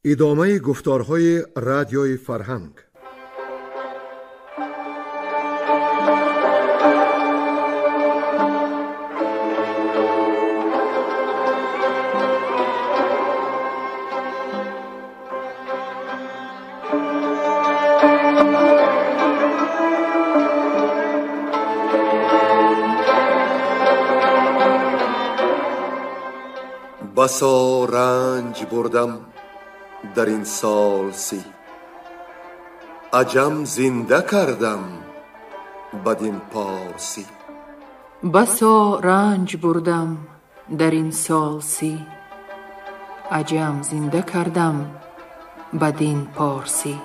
Идомаи гуфторҳои радиои фарҳанг. بسا رنج بردم در این سال 30، عجم زنده کردم بدین پارسی. بسا رنج بردم در این سال 30، عجم زنده کردم بدین پارسی.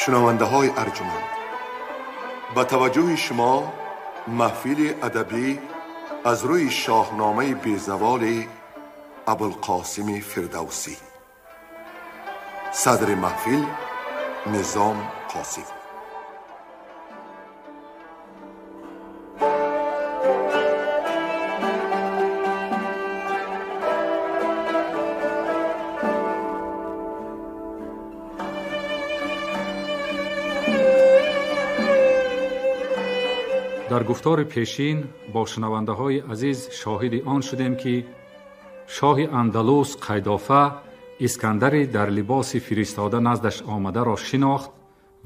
шунавандаҳои арҷуманд, ба таваҷҷӯҳи шумо маҳфили адабӣ аз рӯи шоҳномаи безаволи Абулқосими Фирдавсӣ. Садри маҳфил Низом Қосим. Дар гуфтори пешин бо шунавандаҳои азиз шоҳиди он шудем, ки шоҳи Андалус Қайдофа Искандари дар либоси фиристода наздаш омадаро шинохт,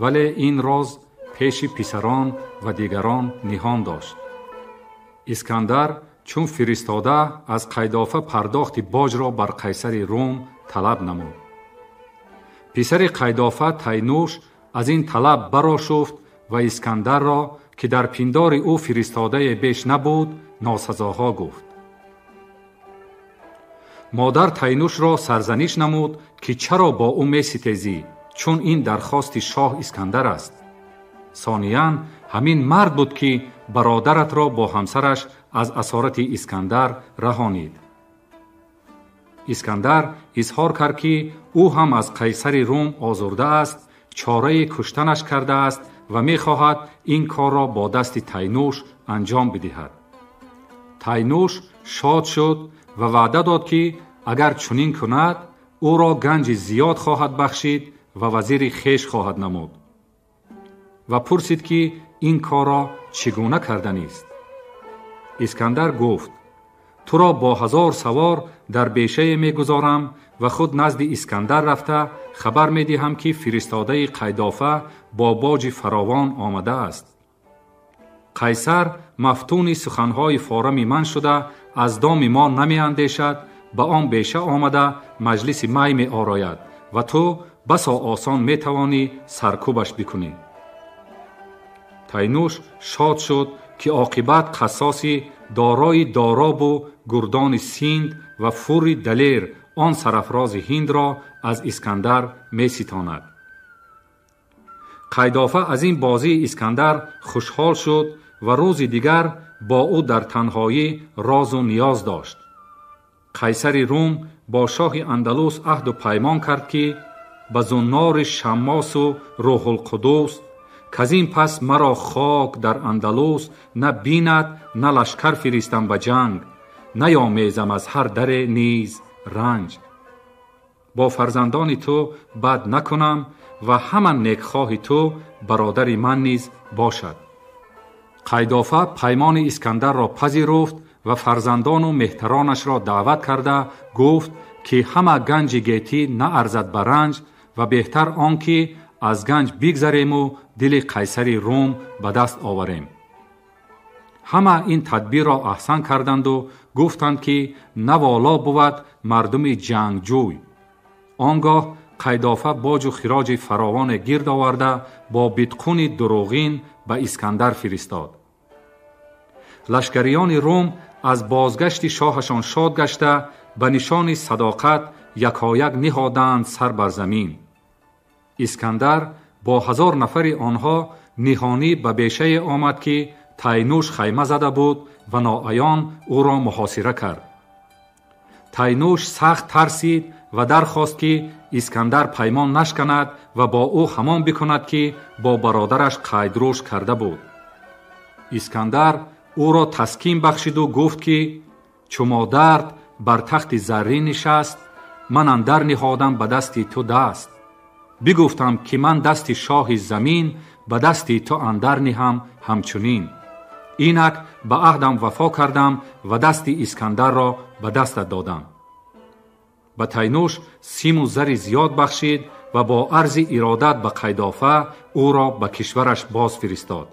вале ин роз пеши писарон ва дигарон ниҳон дошт. Искандар чун фиристода аз Қайдофа пардохти боҷро бар қайсари Рум талаб намуд. Писари Қайдофа Тайнуш аз ин талаб барошуфт ва Искандарро, ки дар пиндори ӯ фиристодае беш набуд, носазоҳо гуфт. Модар Тайнушро сарзаниш намуд, ки чаро бо ӯ меситезӣ, чун ин дархости шоҳ Искандар аст. Сониян ҳамин мард буд, ки бародаратро бо ҳамсараш аз асорати Искандар раҳонид. Искандар изҳор кард, ки ӯ ҳам аз қайсари Рум озурда аст, чораи куштанаш кардааст ва мехоҳад ин корро бо дасти Тайнуш анҷом бидиҳад. Тайнуш шод шуд ва ваъда дод, ки агар чунин кунад, ӯро ганҷи зиёд хоҳад бахшид ва вазири хеш хоҳад намуд. Ва пурсид, ки ин корро чӣ гуна карданист. Искандар гуфт: туро бо 1000 савор дар бешае мегузорам ва худ назди Искандар рафта хабар медиҳам, ки фиристодаи Қайдофа бо боҷи фаровон омадааст. Қайсар мафтуни суханҳои форами ман шуда, аз доми мо намеандешад, ба он беша омада маҷлиси май меорояд ва ту басо осон метавонӣ саркӯбаш бикунӣ. Тайнуш шод шуд, ки оқибат қассоси дорои доробу гурдони Синд ва фури далер он сарафрози ҳиндро аз Искандар меситонад. Қайдофа аз ин бозии Искандар хушҳол шуд ва рӯзи дигар бо ӯ дар танҳоӣ розу ниёз дошт. Қайсари Рум бо шоҳи Андалус аҳду паймон кард, ки ба зуннори Шаммосу Рӯҳулқудус, каз ин пас маро хок дар Андалус на бинад, на лашкар фиристам ба ҷанг, наёмезам аз ҳар даре низ ранҷ. Бо фарзандони ту бад накунам ва ҳама некхоҳи ту бародари ман низ бошад. Қайдофа паймони Искандарро пазируфт ва фарзандону меҳтаронашро даъват карда гуфт, ки ҳама ганҷи гетӣ наарзад ба ранҷ ва беҳтар он ки аз ганҷ бигзарему дили қайсари Рум ба даст оварем. Ҳама ин тадбирро аҳсан карданду гуфтанд, ки наволо бувад мардуми ҷангҷӯй. Он гоҳ Қайдофа боҷу хироҷи фаровоне гирд оварда бо бидқуни дурӯғин ба Искандар фиристод. Лашкариёни Рум аз бозгашти шоҳашон шод гашта, ба нишони садоқат якояк ниҳоданд сар бар замин. Искандар бо 1000 нафари онҳо ниҳонӣ ба бешае омад, ки Тайнуш хайма зада буд ва ноаён ӯро муҳосира кард. Тайнуш сахт тарсид ва дархост ки Искандар паймон нашканад ва бо ӯ ҳамон бикунад ки бо бародараш қайдрӯш карда буд. Искандар ӯро таскин бахшиду гуфт ки чумо дард бар тахти заррин нишаст, ман андар ниҳодам ба дасти ту даст. Бигуфтам ки ман дасти шоҳи замин ба дасти ту андар ниҳам ҳамчунин. Инак ба аҳдам вафо кардам ва дасти Искандарро ба дастат додам. Ба Тайнуш симу зари зиёд бахшид ва бо арзи иродат ба Қайдофа ӯро ба кишвараш боз фиристод.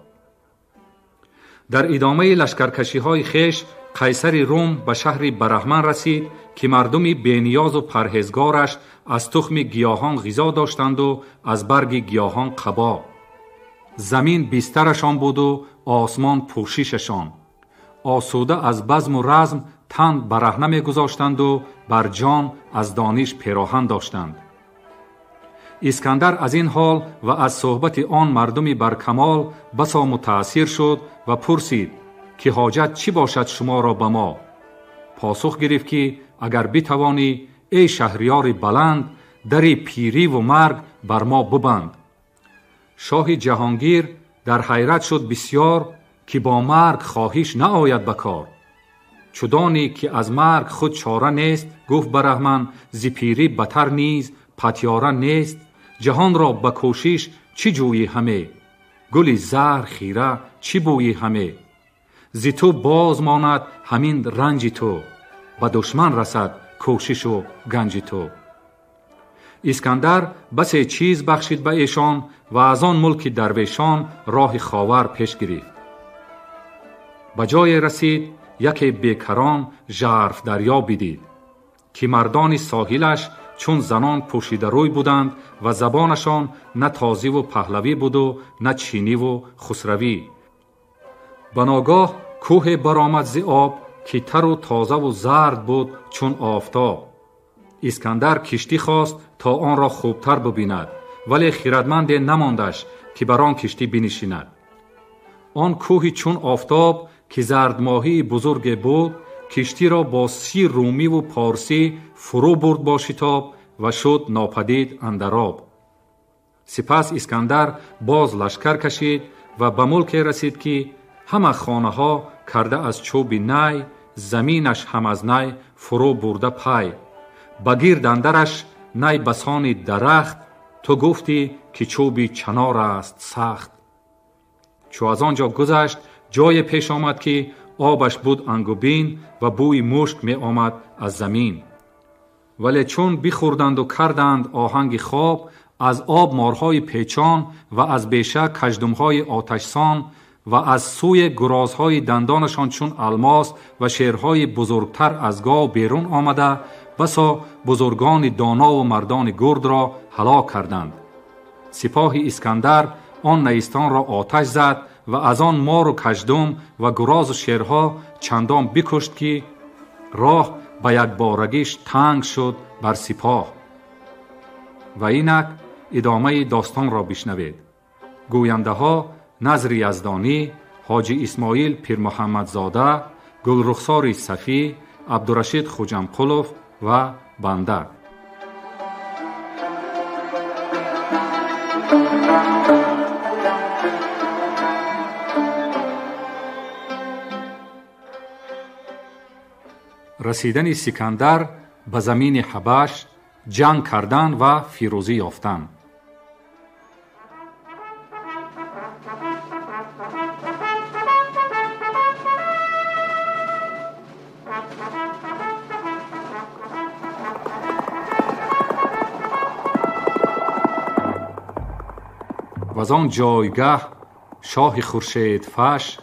Дар идомаи лашкаркашиҳои хеш қайсари Рум ба шаҳри Бараҳман расид ки мардуми бениёзу парҳезгораш аз тухми гиёҳон ғизо доштанду аз барги гиёҳон қабо. Замин бистарашон буду осмон пӯшишашон. Осуда аз базму разм тан бараҳна мегузоштанду бар ҷон аз дониш пероҳан доштанд. Искандар аз ин ҳол ва аз суҳбати он мардуми баркамол басо мутаассир шуд ва пурсид ки ҳоҷат чӣ бошад шуморо ба мо? Посух гирифт ки агар битавонӣ, эй шаҳриёри баланд, дари пириву марг бар мо бубанд. Шоҳи ҷаҳонгир дар ҳайрат шуд бисёр ки бо марг хоҳиш наояд ба кор. Чудоне ки аз марг худ чора нест, гуфт Бараҳман, зи пирӣ батар низ патёра нест. Ҷаҳонро ба кӯшиш чӣ ҷӯйӣ ҳаме? Гули заҳр хира чӣ бӯйӣ ҳаме? Зи ту боз монад ҳамин ранҷи ту, ба душман расад кӯшишу ганҷи ту. Искандар басе чиз бахшид ба эшон ва аз он мулки дарвешон роҳи Ховар пеш гирифт. Ба ҷое расид яке бекарон жарф дарё бидид ки мардони соҳилаш чун занон пӯшидарӯй буданд ва забонашон на тозиву паҳлавӣ буду на чиниву хусравӣ. Ба ногоҳ кӯҳе баромад зи об ки тару тозаву зард буд чун офтоб. Искандар киштӣ хост то онро хубтар бибинад, вале хирадманде намондаш ки бар он киштӣ бинишинад. Он кӯҳи чун офтоб ки зардмоҳии бузурге буд, киштиро бо 30 румиву порсӣ фурӯ бурд бо шитоб ва шуд нопадид андар об. Сипас Искандар боз лашкар кашид ва ба мулке расид ки ҳама хонаҳо карда аз чӯби най, заминаш ҳам аз най фурӯ бурда пай. Ба гирд андараш най басони дарахт, ту гуфтӣ ки чӯби чанор аст сахт. Чу аз он ҷо гузашт, ҷое пеш омад ки обаш буд ангубин ва бӯи мушк меомад аз замин. Вале чун бихӯрданду карданд оҳанги хоб, аз об морҳои печон ва аз беша каждумҳои оташсон ва аз сӯи гурозҳои дандонашон чун алмос ва шерҳои бузургтар аз гов берун омада, басо бузургони донову мардони гурдро ҳалок карданд. Сипоҳи Искандар он наистонро оташ зад ва аз он мору каждум ва гурозу шерҳо чандон бикушт ки роҳ ба якборагиш танг шуд бар сипоҳ. Ва инак идомаи достонро бишнавед. Гӯяндаҳо Назри Яздонӣ, Ҳоҷи Исмоил Пирмуҳаммадзода, Гулрухсори Сафӣ, Абдурашид Хуҷамқулов ва банда. Расидани Сикандар ба замини Ҳабаш, ҷанг кардан ва фирӯзӣ ёфтан. و از آن جایگه شاه خورشیدفش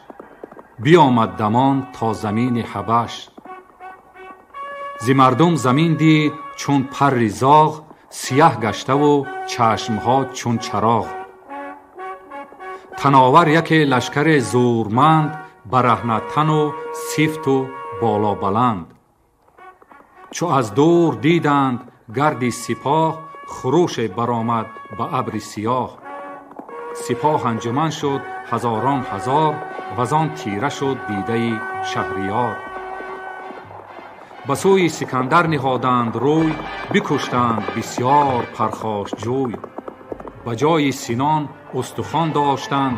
بیامد دمان تا زمین حبش. ز مردم زمین دید چون پر زاغ، سیه گشته و چشمها چون چراغ. تناور یک لشکر زورمند، برهنه تن و سفت و بالا بلند. چو از دور دیدند گردی سپاه، خروش برآمد به ابر سیاه. سپاه انجمن شد هزاران هزار، وزان تیره شد دیده شهریار. Ба сӯи Сикандар ниҳоданд рӯй, бикуштанд бисёр пархошҷӯй. Ба ҷои синон устухон доштанд,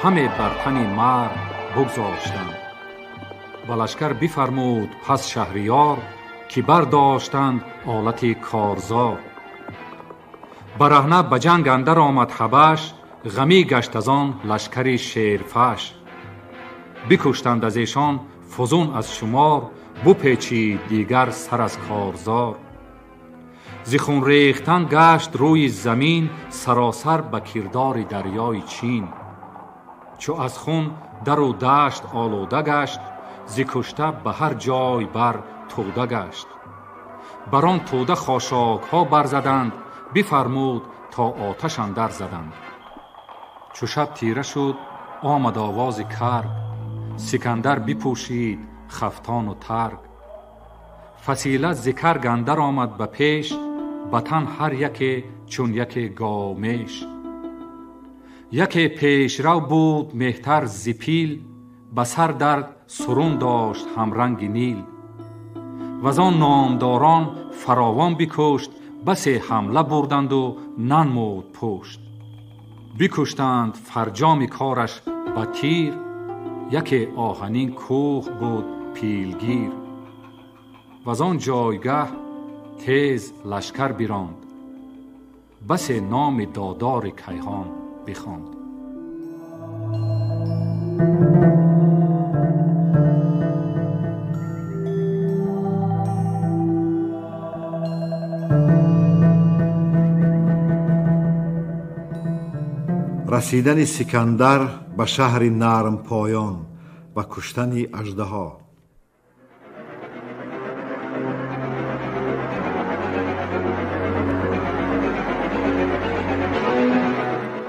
ҳаме бар тани мард бигзоштанд. Ба лашкар бифармуд пас шаҳриёр, ки бардоштанд олати корзор. Бараҳна ба ҷанг андар омад ҳабаш, ғамӣ гашт аз он лашкари шерфаш. Бикуштанд аз эшон фузун аз шумор, бупечид дигар сар аз корзор. Зи хун рехтан гашт рӯи замин, саросар ба кирдори дарёи Чин. Чу аз хун дару дашт олуда гашт, зи кушта ба ҳар ҷой бар тӯда гашт. Бар он тӯда хошокҳо барзаданд, бифармуд то оташ андар заданд. Чу шаб тира шуд, омад овози карг, Сикандар бипӯшид хафтону тарг. Фасила зи карг андар омад ба пеш, ба тан ҳар яке чун яке говмеш. Яке пешрав буд меҳтар зи пил, ба сар дард сурун дошт ҳамранги Нил. Ваз он номдорон фаровон бикушт, басе ҳамла бурданду нанмуд пушт. Бикуштанд фарҷоми кораш ба тир, яке оҳанин кӯҳ буд пилгир. Ваз он ҷойгаҳ тез лашкар биронд, басе номи додори кайҳон бихонд. Расидани Сикандар ба шаҳри Нармпоён ва куштани аждаҳо.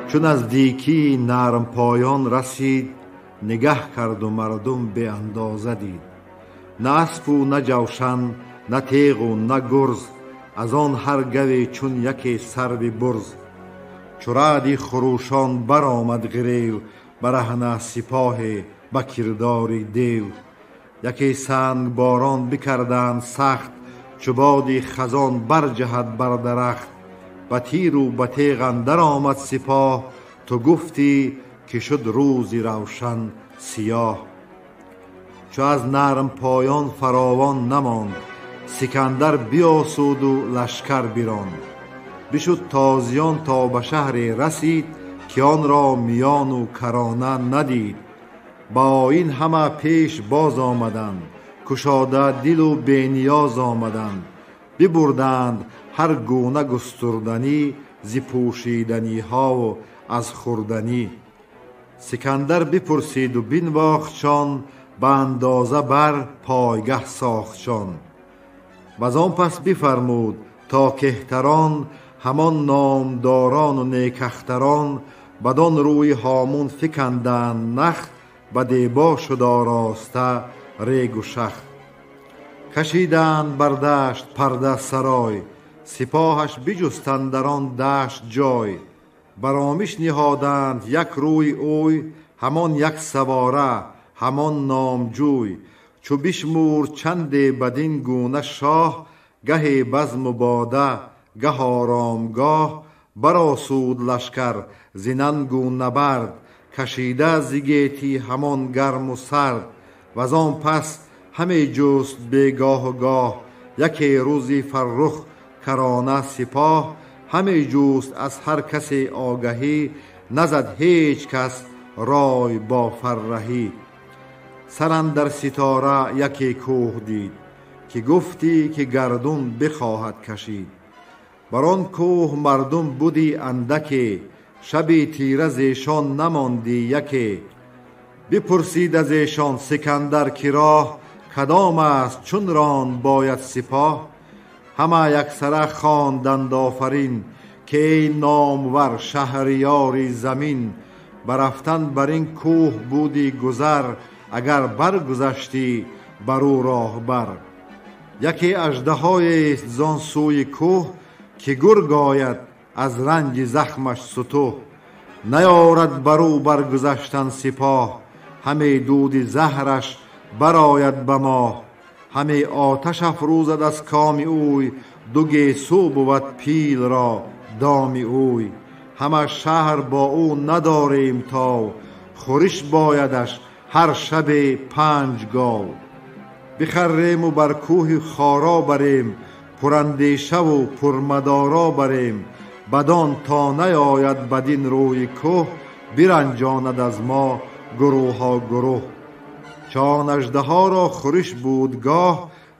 Чун наздикии Нармпоён расид, нигаҳ карду мардум беандоза дид. На аспу на ҷавшан, на теғу на гурз, аз он ҳар гаве чун яке сарви бурз. Чу раъди хурӯшон баромад ғирев, бараҳна сипоҳе ба кирдори дев. Яке сангборон бикарданд сахт, чу боди хазон барҷаҳад бар дарахт. Ба тиру ба теғ андар омад сипоҳ, ту гуфтӣ ки шуд рӯзи равшан сиёҳ. Чу аз Нармпоён фаровон намонд, Сикандар биосуду лашкар биронд. Бишуд тозиён то ба шаҳре расид, ки онро миёну карона надид. Ба оин ҳама пеш боз омаданд, кушода дилу бениёз омаданд. Бибурданд ҳар гуна густурданӣ, зи пӯшиданиҳову аз хӯрданӣ. Сикандар бипурсиду бинвохтшон, ба андоза бар пойгаҳ сохтшон. Ваз он пас бифармуд то кеҳтарон, ҳамон номдорону некахтарон, бадон рӯи ҳомун фиканданд нах, ба дебо шуд ороста регу шахт. Кашиданд бар дашт парда сарой, сипоҳаш биҷустанд дар он дашт ҷой. Баромиш ниҳоданд як рӯи ӯй, ҳамон як савора, ҳамон номҷӯй. Чу бишмурд чанде бадин гуна шоҳ, гаҳе базму бода, гаҳ оромгоҳ. Баросуд лашкар зи нангу набард, кашида зи гетӣ ҳамон гарму сард. Ваз он пас ҳаме ҷуст бегоҳу гоҳ, яке рӯзи фаррух карона сипоҳ. Ҳаме ҷуст аз ҳар касе огаҳӣ, назад ҳеҷ кас рой бо фарраҳӣ. Сар андар ситора яке кӯҳ дид, ки гуфтӣ ки гардун бихоҳад кашид. Бар он кӯҳ мардум будӣ андаке, шаби тира зешон намондӣ яке. Бипурсид аз эшон Сикандар ки роҳ кадом аст, чун ронд бояд сипоҳ. Ҳама яксара хонданд офарин, ки эй номвар шаҳриёри замин. Ба рафтан бар ин кӯҳ будӣ гузар, агар баргузаштӣ бар ӯ роҳбар. Яке аждаҳоест зон сӯи кӯҳ, ки гург ояд аз ранҷи захмаш сутӯҳ. Наёрад бар ӯ баргузаштан сипоҳ, ҳаме дуди заҳраш барояд ба моҳ. Ҳаме оташ афрӯзад аз коми ӯй, ду гесӯ буд пил ро доми ӯй. Ҳама шаҳр бо ӯ надорем тов, хӯриш боядаш ҳар шабе 5 гов. Бихаррему бар кӯҳи хоро барем, пурандешаву пурмадоро барем. Бадон то наояд бадин рӯи кӯҳ, биранҷонад аз мо гурӯҳҳо гурӯҳ. Чон аждаҳоро хӯриш буд гоҳ,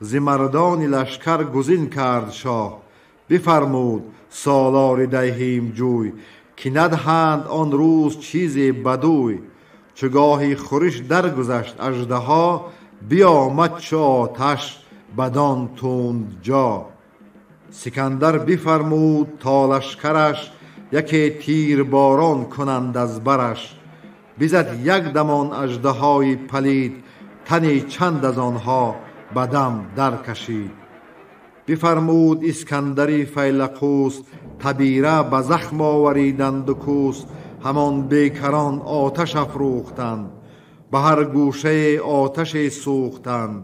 зи мардони лашкар гузин кард шоҳ. Бифармуд солори деҳимҷӯй, ки надҳанд он рӯз чизе бадӯй. Чу гоҳи хӯриш даргузашт аждаҳо, биомад чу оташ бадон тунд ҷо. Сикандар бифармуд то лашкараш, яке тирборон кунанд аз бараш. Бизад як дамон аждаҳои палид, тани чанд аз онҳо ба дам даркашид. Бифармуд Искандари файлақус, табира ба захм овариданду кӯс. Ҳамон бекарон оташ афрӯхтанд, ба ҳар гӯшае оташе сӯхтанд.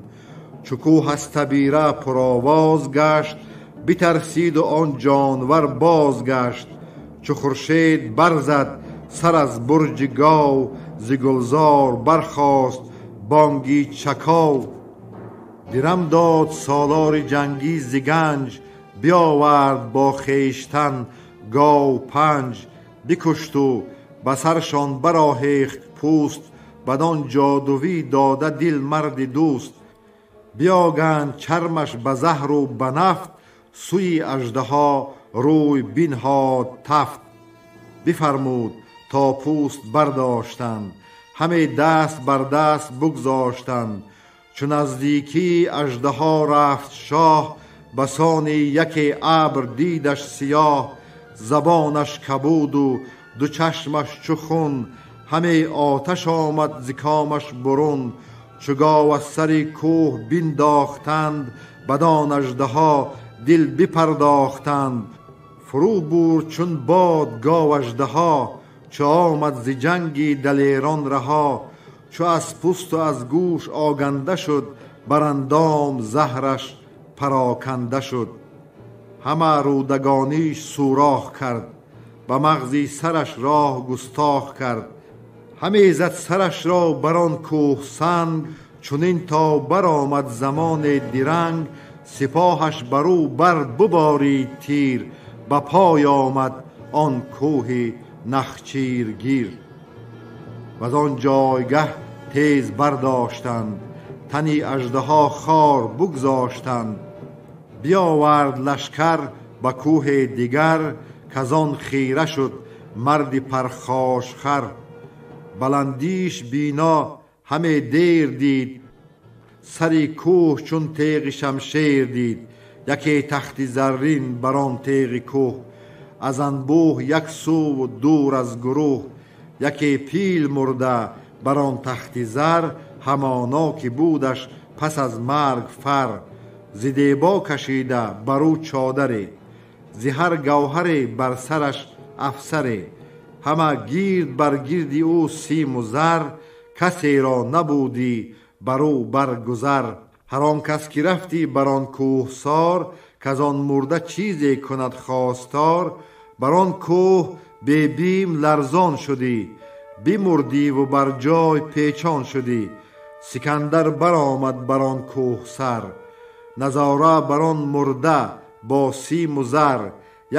Чу кӯҳ аз табира пуровоз гашт, битарсиду он ҷонвар бозгашт. Чу хуршед барзад сар аз бурҷи гов, зи гулзор бархост бонги чаков. Дирам дод солори ҷангӣ зи ганҷ, биовард бо хештан гов 5. Бикушту ба саршон бароҳехт пӯст, бадон ҷодувӣ дода дил марди дӯст. Биёганд чармаш ба заҳру ба нафт, сӯи аждаҳо рӯй бинҳод тафт. Бифармуд то пӯст бардоштанд, ҳаме даст бар даст бигзоштанд. Чу наздикии аждаҳо рафт шоҳ, ба сони яке абр дидаш сиёҳ. Забонаш кабуду ду чашмаш чу хун, ҳаме оташ омад зи комаш бурун. Чу гов аз сари кӯҳ биндохтанд, бадон аждаҳо дил бипардохтанд. Фурӯ бурд чун бод гов аждаҳо, чу омад зи ҷанги далерон раҳо. Чу аз пӯсту аз гӯш оганда шуд, бар андом заҳраш пароканда шуд. Ҳама рӯдагониш сӯрох кард, ба мағзи сараш роҳ густох кард. Ҳаме зад сарашро бар он кӯҳ санг, чунин то баромад замоне диранг. Сипоҳаш бар ӯ бар буборид тир, ба пой омад он кӯҳи нахчиргир. Ваз он ҷойгаҳ тез бардоштанд, тани аждаҳо хор бигзоштанд. Биовард лашкар ба кӯҳи дигар, каз он хира шуд марди пархошхар. Баландиш бино ҳаме дер дид, сари кӯҳ чун теғи шамшер дид. Яке тахти заррин бар он теғи кӯҳ, аз анбӯҳ як сӯву дур аз гурӯҳ. Яке пил мурда бар он тахти зар, ҳамоно ки будаш пас аз марг фар. Зи дебо кашида бар ӯ чодаре, зи ҳар гавҳаре бар сараш афсаре. Ҳама гирд бар гирди ӯ симу зар, касеро набудӣ бар ӯ баргузар. Ҳар он кас ки рафтӣ бар он кӯҳсор, каз он мурда чизе кунад хостор. Бар он кӯҳ бебим ларзон шудӣ, бимурдиву бар ҷой печон шудӣ. Сикандар баромад бар он кӯҳ сар, назора бар он мурда бо симу зар.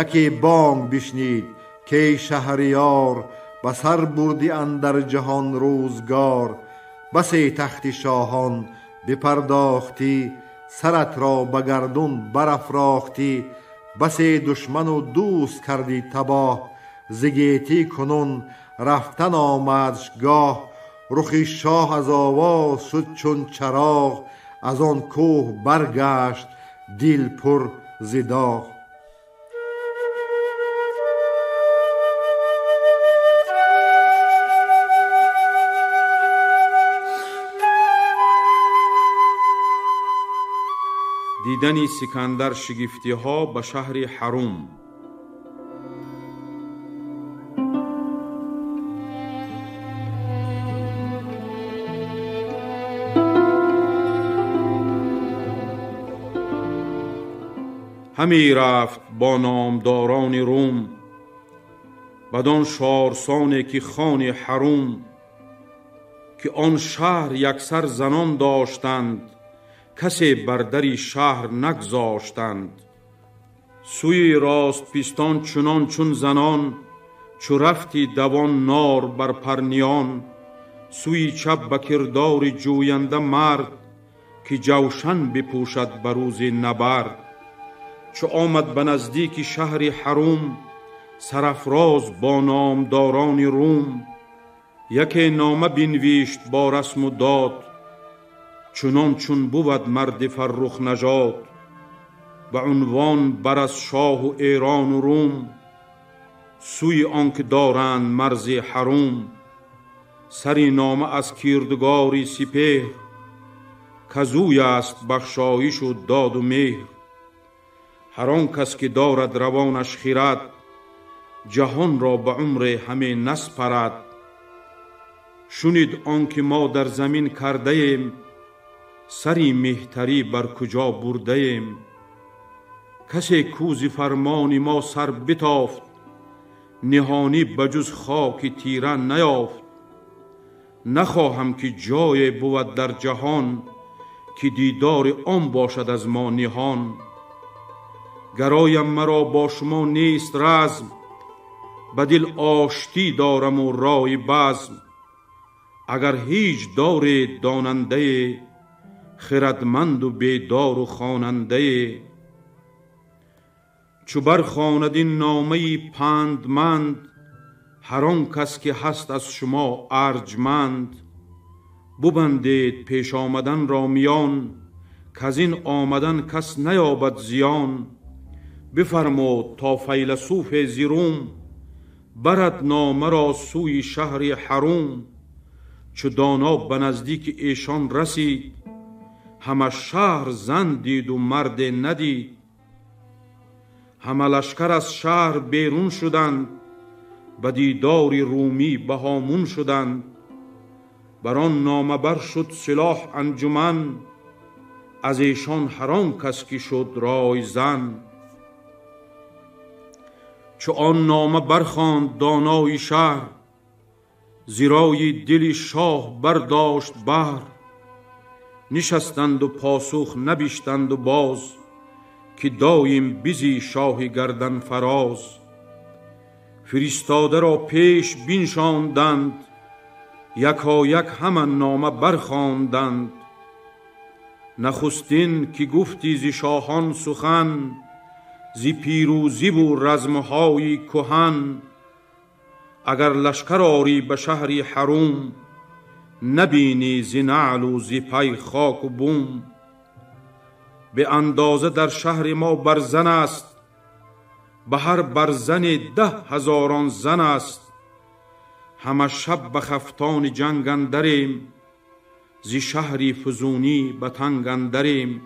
Яке бонг бишнид кей шаҳриёр, ба сар бурди андар ҷаҳон рӯзгор. Басе тахти шоҳон бипардохтӣ, саратро ба гардун барафрохтӣ. Басе душману дӯст кардӣ табоҳ, зи гетӣ кунун рафтан омадш гоҳ. Рухи шоҳ аз овоз шуд чун чароғ, аз он кӯҳ баргашт дил пур зи доғ. Дидани Сикандар шигифтиҳо ба шаҳри Ҳарум. همی رفت با نامداران روم. بدان شارسان که خان حروم، که آن شهر یکسر زنان داشتند، کسی بر دری شهر نگذاشتند. سوی راست پیستان چنان چون زنان، چو رفتی دوان نار بر پرنیان. سوی چپ به کردار جوینده مرد، که جوشن بپوشد بر روز نبرد. چو آمد به نزدیک شهر حروم، سرافراز با نامداران روم. یکی نامه بنویشت با رسم و داد، چنان چون بود مرد فرخ نژاد. به عنوان بر از شاه و ایران و روم، سوی آنک دارند مرز حروم. سری نامه از کردگاری سپهر، کزوی است بخشایش و داد و مهر. هر آن کس که دارد روانش خیرد، جهان را به عمر همه نسپرد. شنید آن که ما در زمین کرده ایم، سری مهتری بر کجا برده ایم. کسی کو ز فرمان ما سر بتافت، نهانی بجز خاک تیره نیافت. نخواهم که جای بود در جهان، که دیدار آن باشد از ما نهان. گرایم مرا با شما نیست رزم، به دل آشتی دارم و رای بزم. اگر هیچ دارید داننده، خردمند و بیدار و خواننده. چو برخواند این نامه پندمند، هر آن کس که هست از شما ارجمند. ببندید پیش آمدن را میان، کز این آمدن کس نیابد زیان. بفرمود تا فیلسوف ز روم، برد نامه را سوی شهر حروم. چو دانا به نزدیک ایشان رسید، همه شهر زن دید و مرد ندید. همه لشکر از شهر بیرون شدند، به دیدار رومی بهامون شدند. بر آن نامه بر شد سلاح انجمن، از ایشان هر آن کس که شد رای زن. چو آن نامه برخواند دانای شهر، زیرای دل شاه برداشت بهر. نشستند و پاسخ نبیشتند و باز، که دایم بزی شاه گردن فراز. فرستاده را پیش بنشاندند، یکایک همه نامه برخواندند. نخستین که گفتی ز شاهان سخن، ز پیروزی و رزمهای کهن. اگر لشکر آری به شهر حروم، نبینی ز نعل و ز پی خاک و بوم. به اندازه در شهر ما برزن است، به هر برزن 10,000 زن است. همه شب به خفتان جنگ اندریم، ز شهری فزونی به تنگ اندریم.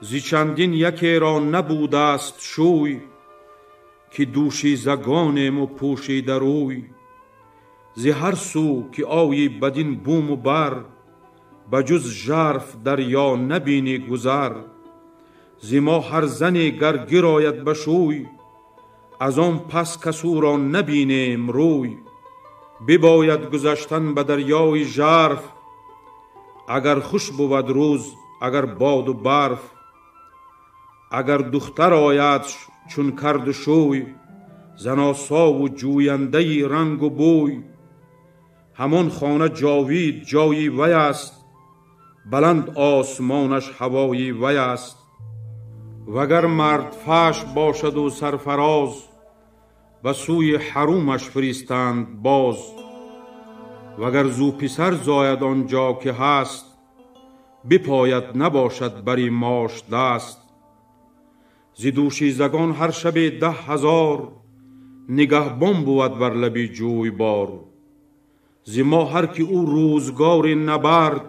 ز چندین یکی را نبوده است شوی، که دوشیزگانیم و پوشیده روی. ز هر سو که آیی بدین بوم و بر، بجز ژرف دریا نبینی گذر. ز ما هر زنی گر گراید به شوی، از آن پس کس او را نبینیم روی. بباید گذشتن به دریای ژرف، اگر خوش بود روز اگر باد و برف. اگر دختر آید چون کرد شوی، زناسا و جوینده رنگ و بوی. همان خانه جاوید جایی وی است، بلند آسمانش هوایی وی است. وگر مرد فش باشد و سرفراز، به سوی حرومش فرستند باز. وگر زو پسر زاید آنجا که هست، بپاید نباشد بری ماش دست. ز دوشیزگان هر شب 10,000، نگهبان بود بر لبی جویبار. ز ما هر که او روزگار نبرد،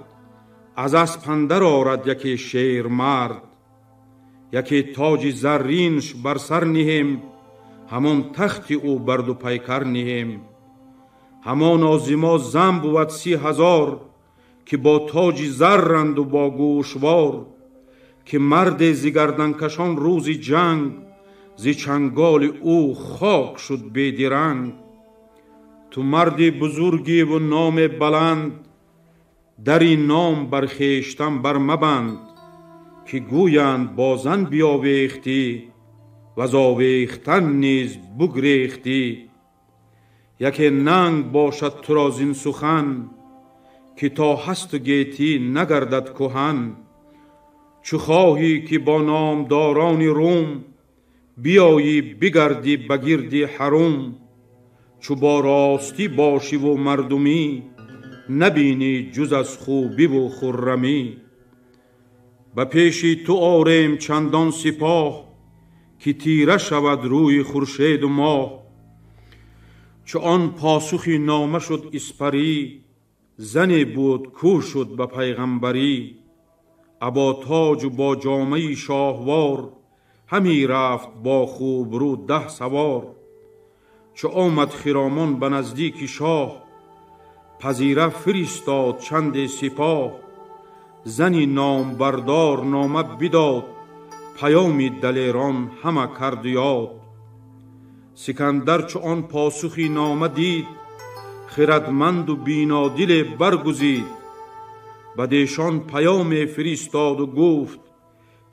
از اسپ اندر آرد یکی شیر مرد. یکی تاج زرینش بر سر نهیم، همان تخت او بر دو پیکر نهیم. همان ز ما زن بود 30,000، که با تاج زرند و با گوشوار. ки марде зи гарданкашон рӯзи ҷанг, зи чанголи ӯ хок шуд бедиранг. Ту марди бузургиву номе баланд, дар ин ном бар хештан бармабанд, ки гӯянд бо зан биёвехтӣ ва з овехтан низ бугрехтӣ. Яке нанг бошад туро зин сухан, ки то ҳасту гетӣ нагардад куҳан. Чу хоҳӣ ки бо номдорони Рум биёyӣ бигардӣ ба гирди ҳарум, чу бо ростӣ бошиву мардумӣ, набинӣ ҷуз аз хубиву хуррамӣ. Ба пеши ту орем чандон сипоҳ, ки тира шавад рӯи хуршеду моҳ. Чу он посухи нома шуд Испарӣ, зане буд кӯ шуд ба пайғамбарӣ. Або тоҷу бо ҷомаи шоҳвор, ҳами рафт бо хубрӯ 10 савор. Чу омад хиромон ба наздики шоҳ, пазира фиристод чанде сипоҳ. Зани номбардор нома бидод, паёми далерон ҳама кард ёд. Сикандар чу он посухи нома дид, хирадманду бинодиле баргузид. Бадешон паёме фиристоду гуфт,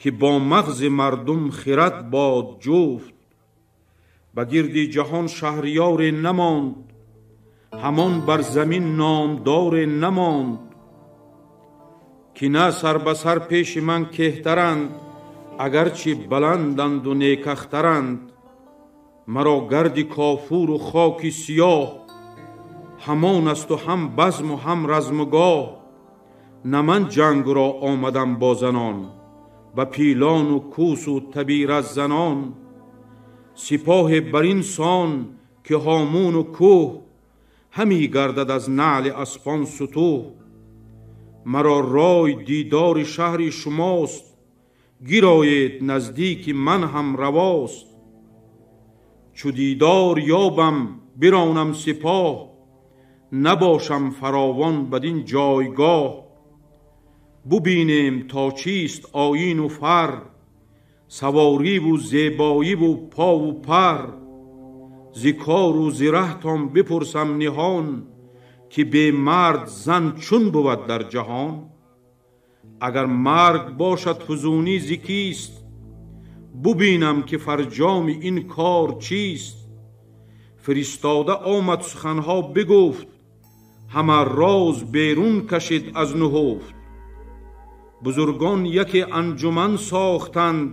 ки бо мағзи мардум хирад бод ҷуфт. Ба гирди ҷаҳон шаҳриёре намонд, ҳамон бар замин номдоре намонд, ки на сар ба сар пеши ман кеҳтаранд, агарчи баланданду некахтаранд. Маро гарди кофуру хоки сиёҳ, ҳамон асту ҳам базму ҳам размгоҳ. На ман ҷангро омадам бо занон, ба пилону кӯсу табира занон. Сипоҳе бар ин сон ки ҳомуну кӯҳ, ҳами гардад аз наъли аспон сутӯҳ. Маро рой дидори шаҳри шумост, гироед наздики ман ҳам равост. Чу дидор ёбам биронам сипоҳ, набошам фаровон бадин ҷойгоҳ. Бубинем то чист оину фар, савориву зебоиву пову пар. Зи кору зи раҳтон бипурсам ниҳон, ки бемард зан чун бувад дар ҷаҳон. Агар марг бошад фузунӣ зи кист, бубинам ки фарҷоми ин кор чист. Фиристода омад суханҳо бигуфт, ҳама роз берун кашид аз нуҳуфт. Бузургон яке анҷуман сохтанд,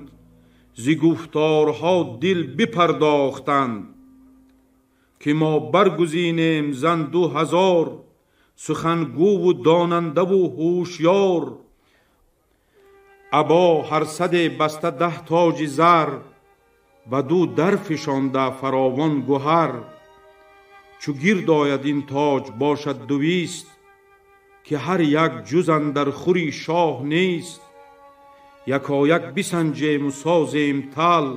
зи гуфторҳо дил бипардохтанд. Ки мо баргузинем зан 2000, сухангӯву донандаву ҳушёр. Або ҳар саде баста 10 тоҷи зар, ба ду дар фишонда фаровон гуҳар. Чу гирд ояд ин тоҷ бошад 200, ки ҳар як ҷуз андар хури шоҳ нест. Якояк бисанҷему созем тал,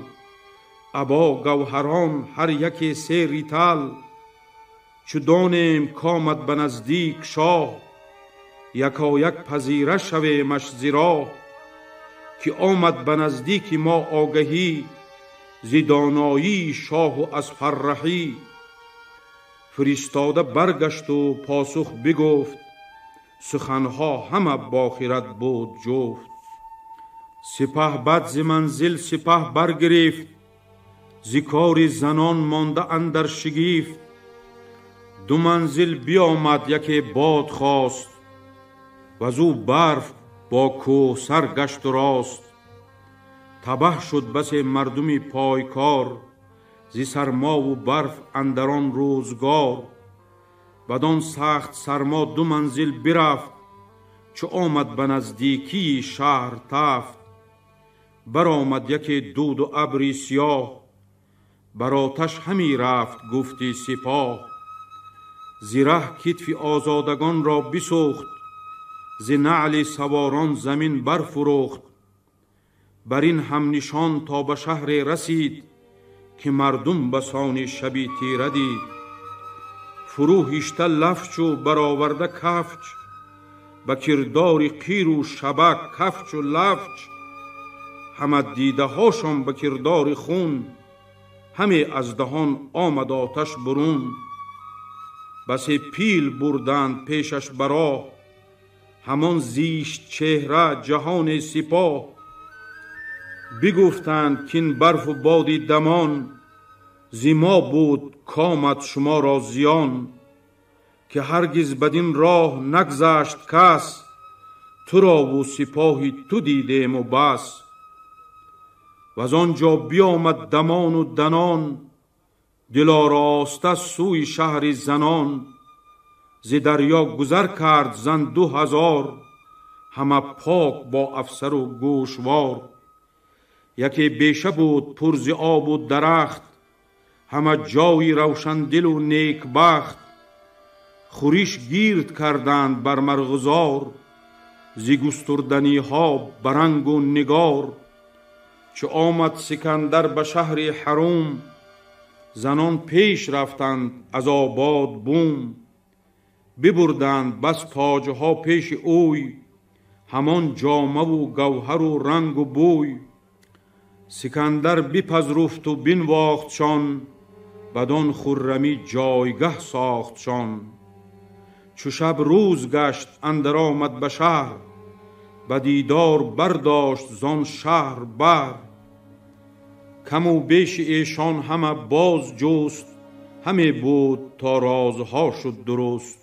або гавҳарон ҳар яке 3 ритал. Чу донем комад ба наздик шоҳ, якояк пазира шавемаш зи роҳ. Ки омад ба наздики мо огаҳӣ, зи доноии шоҳу аз фарраҳӣ. Фиристода баргашту посух бигуфт, суханҳо ҳама бо хирад буд ҷуфт. Сипаҳ бад зи манзил сипаҳ баргирифт, зи кори занон монда андар шигифт. 2 манзил биомад яке бод хост, вазу барф бо кӯҳсар гашту рост. Табаҳ шуд басе мардуми пойкор, зи сармову барф андарон рӯзгор. Бадон сахт сармо 2 манзил бирафт, чу омад ба наздикии шаҳр тафт. Баромад яке дуду абри сиёҳ, бар оташ ҳами рафт гуфти сипоҳ. Зи раҳ китфи озодагонро бисӯхт, зи наъли саворон замин барфурӯхт. Бар ин ҳамнишон то ба шаҳре расид, ки мардум ба сони шаби тира дид. Фурӯ ҳишта лафчу бароварда кафч, ба кирдори қиру шабак кафчу лафч. Ҳама дидаҳошон ба кирдори хун, ҳаме аз даҳон омад оташ бурун. Басе пил бурданд пешаш ба роҳ, ҳамон зишт чеҳра ҷаҳони сипоҳ. Бигуфтанд кин барфу боди дамон, зи мо буд комад шуморо зиён. Ки ҳаргиз бадин роҳ нагзашт кас, турову сипоҳи ту дидему бас. Ваз он ҷо биомад дамону данон, дилороста сӯи шаҳри занон. Зи дарё гузар кард зан 2000, ҳама пок бо афсару гӯшвор. Яке беша буд пур зи обу дарахт, ҳама ҷои равшандилу некбахт. Хӯриш гирд карданд бар марғзор, зи густурданиҳо барангу нигор. Чу омад Сикандар ба шаҳри Ҳарум, занон пеш рафтанд аз обод бум. Бибурданд бас тоҷҳо пеши ӯй, ҳамон ҷомаву гавҳару рангу бӯй. Сикандар бипазруфту бинвохтшон, бадон хуррамӣ ҷойгаҳ сохтшон. Чу шаб рӯз гашт андар омад ба шаҳр, ба дидор бардошт зон шаҳр баҳр. Каму беши эшон ҳама боз ҷуст, ҳаме буд то розҳо шуд дуруст.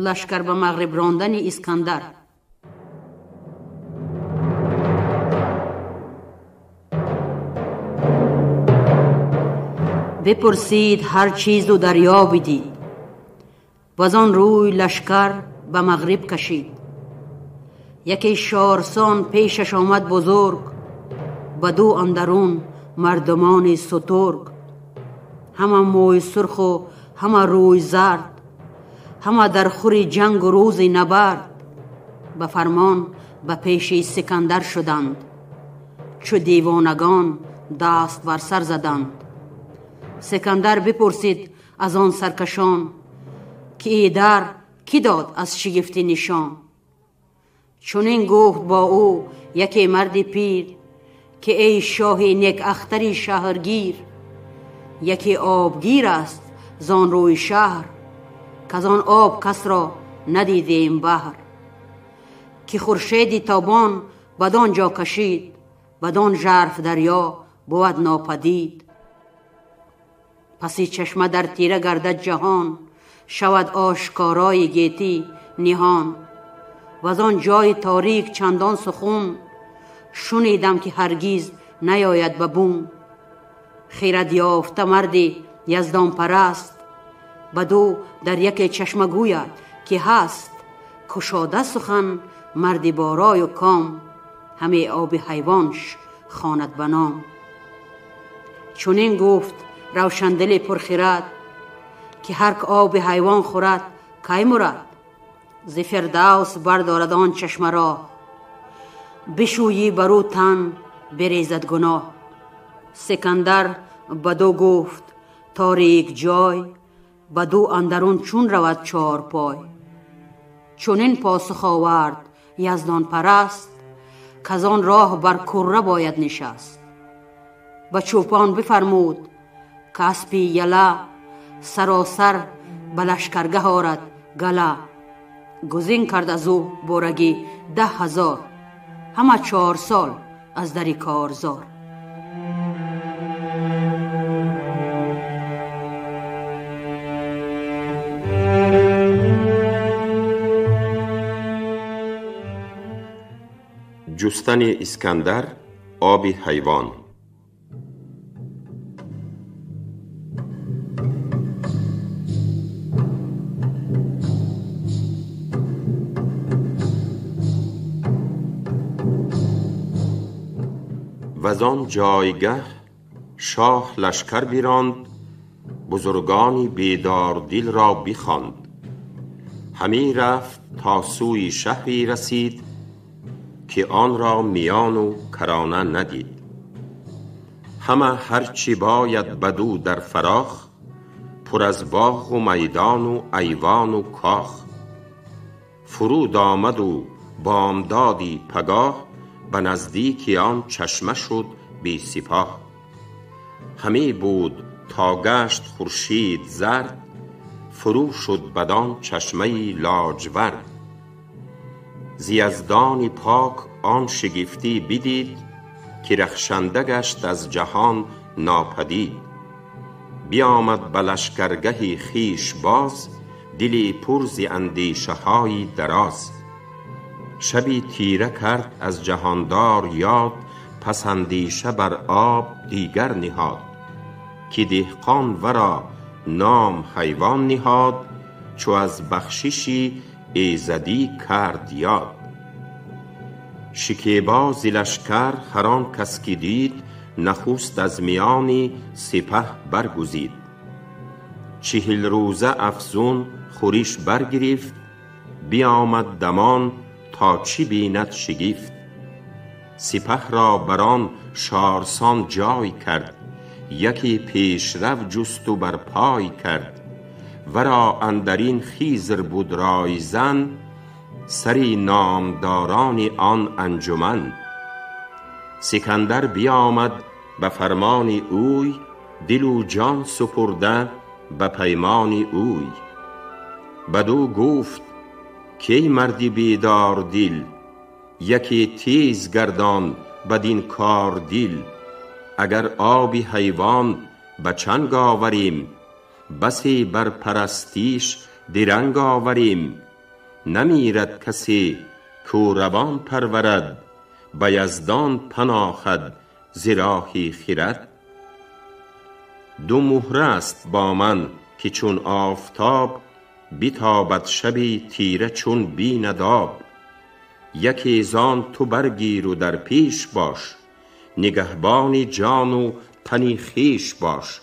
Лашкар ба мағриб рондани Искандар. Бипурсид ҳар чизу дарё бидид, ваз он рӯй лашкар ба мағриб кашид. Яке шорсон пешаш омад бузург, баду андарун мардумони сутург. Ҳама мӯи сурху ҳама рӯй зард, ҳама дар хури ҷангу рӯзи набард. Ба фармон ба пеши Сикандар шуданд, чу девонагон даст бар сар заданд. Сикандар бипурсид аз он саркашон, ки эй дар кӣ дод аз шигифтӣ нишон. Чунин гуфт бо ӯ яке марди пир, ки эй шоҳи некахтари шаҳргир, яке обгир аст зон рӯи шаҳр, каз он об кас ро надидем баҳр. Ки хуршеди тобон бадон ҷо кашид, бадон жарф дарё бувад нопадид. Паси чашма дар тира гардад ҷаҳон, шавад ошкорои гетӣ ниҳон. Ваз он ҷои торик чандон сухун, шунидам ки ҳаргиз наёяд ба бум. Хирад ёфта марди яздонпараст, баду дар яке чашма гӯяд ки ҳаст. Кушода сухан марди борою ком, ҳаме оби ҳайвонш хонад ба ном. Чунин гуфт равшандили пурхирад, ки ҳар оби ҳайвон хӯрад кай мурад. Зи фирдавс бардорад он чашмаро, бишӯйӣ бар ӯ тан бирезад гуноҳ. Сикандар баду гуфт торик ҷой, баду андарун чун равад чорпой. Чунин посух овард яздонпараст, каз он роҳ бар курра бояд нишаст. Ба чӯпон бифармуд ки аспи яла, саросар ба лашкаргаҳ орад гала. Гузин кард аз ӯ борагӣ 10,000, ҳама 4 сол аз дари корзор. Ҷустани Искандар оби ҳайвон. وز آن جایگه شاه لشکر بیراند، بزرگانی بیدار دل را بخواند. همی رفت تا سوی شهری رسید، که آن را میان و کرانه ندید. همه هرچی باید بدو در فراخ، پر از باغ و میدان و ایوان و کاخ. فرود آمد و بامدادی پگاه، به نزدیک آن چشمه شد بی سپاه. همی بود تا گشت خورشید زرد، فرو شد بدان چشمه لاجورد. ز یزدان پاک آن شگفتی بدید، که رخشنده گشت از جهان ناپدید. بیامد به لشکرگه خویش باز، دلی پر ز اندیشه های دراز. شبی تیره کرد از جهاندار یاد، پس اندیشه بر آب دیگر نهاد. که دهقان ورا نام حیوان نهاد، چو از بخششی ایزدی کرد یاد. شکیبا ز لشکر هر آن کس که دید، نخست از میان سپه برگزید. 40 روزه افزون خورش برگرفت، بیامد دمان تا چی بیند شگفت. سپه را بران شارسان جای کرد، یکی پیشرو جست و بر پای کرد. ورا اندرین خیزر بود رایزن، سری نامداران آن انجمن. سکندر بیامد به فرمان اوی، دل و جان سپرده به پیمان اوی. بدو گفت کی مردی بیدار دل، یکی تیز گردان بدین کار دل. اگر آبی حیوان به چنگ آوریم، بسی بر پرستیش درنگ آوریم. نمیرد کسی کو روان پرورد، به یزدان پناهد ز راهی خرد. دو مهره است با من که چون آفتاب، بتابد شبی تیره چون بیند آب. یکی زان تو برگیر و در پیش باش، نگهبان جان و تن خویش باش.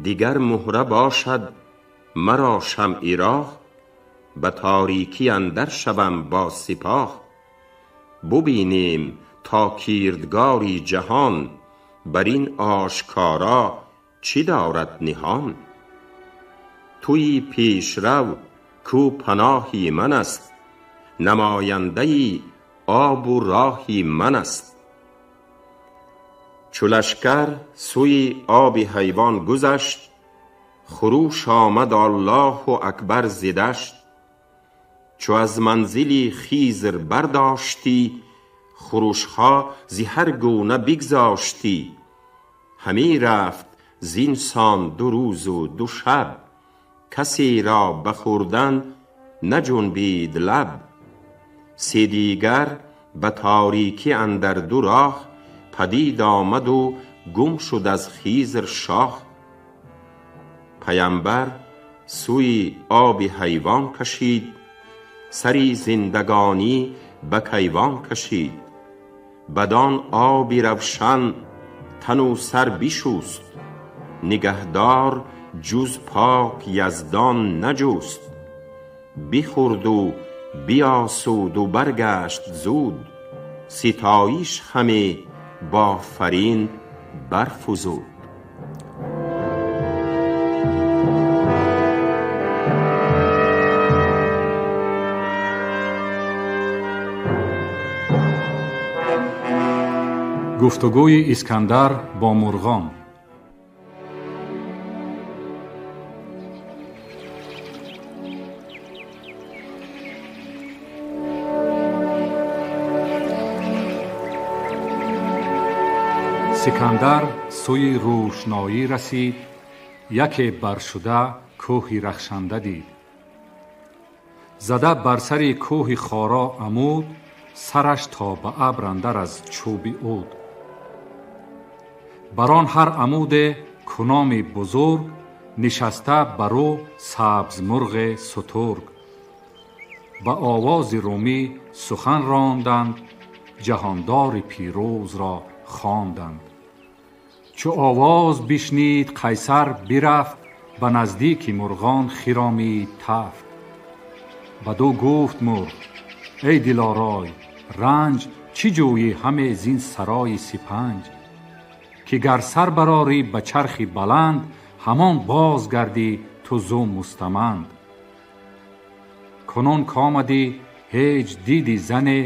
دیگر مهره باشد مرا شمع راه، به تاریکی اندر شوم با سپاه. ببینیم تا کردگاری جهان، بر این آشکارا چی دارد نهان. تویی پیشرو کو پناهی من است، نماینده آب و راهی من است. چو لشکر سوی آب حیوان گذشت، خروش آمد الله اکبر ز دشت. چو از منزلی خیزر برداشتی، خروشها ز هر گونه بگذاشتی. همی رفت زین سان 2 روز و 2 شب، کسی را به خوردن نجنبید لب. سه دیگر به تاریکی اندر 2 راه، پدید آمد و گم شد از خیزر شاه. پیمبر سوی آب حیوان کشید، سری زندگانی به کیوان کشید. بدان آب روشن تن و سر بشست، نگهدار جز پاک یزدان نجست. بخورد و بیاسود و برگشت زود، ستایش همه با فرین برفزود. Гуфтугӯи Искандар бо мурғон. Сикандар сӯи рӯшноӣ расид, яке баршуда кӯҳи рахшанда дид. Зада бар сари кӯҳи хоро амуд, сараш то ба абр андар аз чӯби уд. Бар он ҳар амуде куноми бузург, нишаста бар ӯ сабзмурғи сутург. Ба овози румӣ сухан ронданд, ҷаҳондори пирӯзро хонданд. Чу овоз бишнид қайсар бирафт, ба наздики мурғон хиромид тафт. Бадӯ гуфт мурғ: эй дилорой, ранҷ чӣ ҷӯйӣ ҳаме зин сарои сипанҷ? Ки гар сар барорӣ ба чархи баланд, ҳамон боз гардӣ ту зу мустаманд. Кунун комадӣ ҳеҷ диди зане,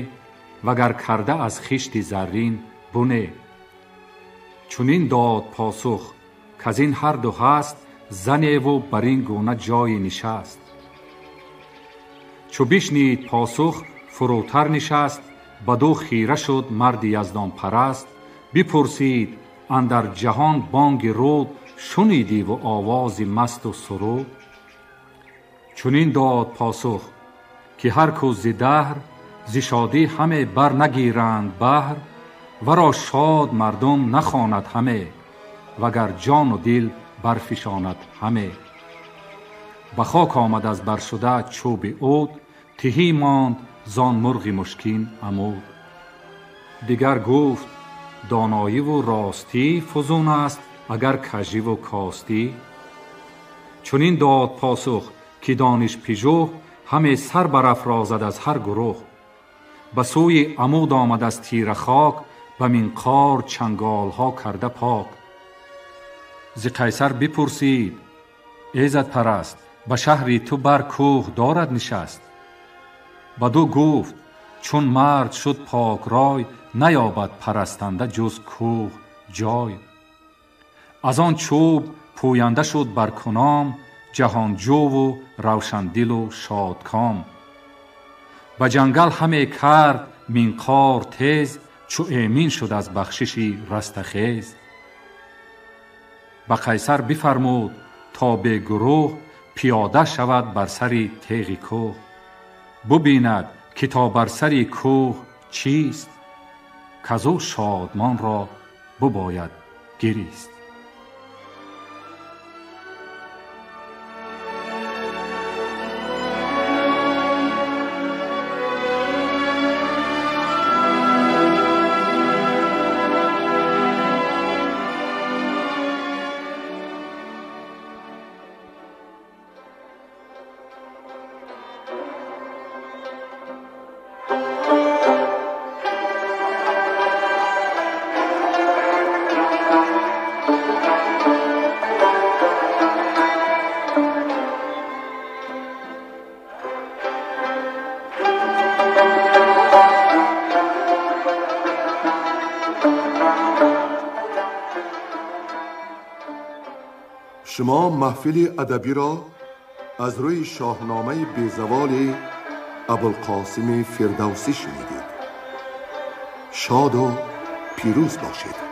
вагар карда аз хишти заррин буне. Чунин дод посух, каз ин ҳар ду ҳаст, заневу бар ин гуна ҷойи нишаст. Чу бишнид посух, фурӯтар нишаст, баду хира шуд марди яздонпараст. Бипурсид: андар ҷаҳон бонги руд шунидиву овози масту суруд? Чунин дод посух, ки ҳар ку зи даҳр зи шодӣ ҳаме бар нагиранд баҳр, варо шод мардум нахонад ҳаме, вагар ҷону дил барфишонад ҳаме. Ба хок омад аз баршуда чӯби уд, тиҳӣ монд зон мурғи мушкин амуд. Дигар гуфт: доноиву ростӣ фузун аст, агар каживу костӣ. Чунин дод посух, ки донишпижӯҳ ҳаме сар барафрозад аз ҳар гурӯҳ. Ба сӯи амуд омад аз тира хок, ба минқор чанголҳо карда пок. Зи қайсар бипурсид: эзадпараст, ба шаҳри ту бар кӯҳ дорад нишаст? Баду гуфт: чун мард шуд покрой, наёбад парастанда ҷуз кӯҳ ҷой. Аз он чӯб пӯянда шуд бар куном, ҷаҳонҷӯву равшандилу шодком. Ба ҷангал ҳаме кард минқор тез, чу эмин шуд аз бахшиши растахез. Ба қайсар бифармуд то бегурӯҳ пиёда шавад бар сари теғи кӯҳ. Бубинад, ки то бар сари кӯҳ чист, казу шодмонро бубояд гирист. Шумо маҳфили адабиро аз рӯи шоҳномаи безаволи Абулқосими Фирдавсӣ шунидед. Шоду пирӯз бошед.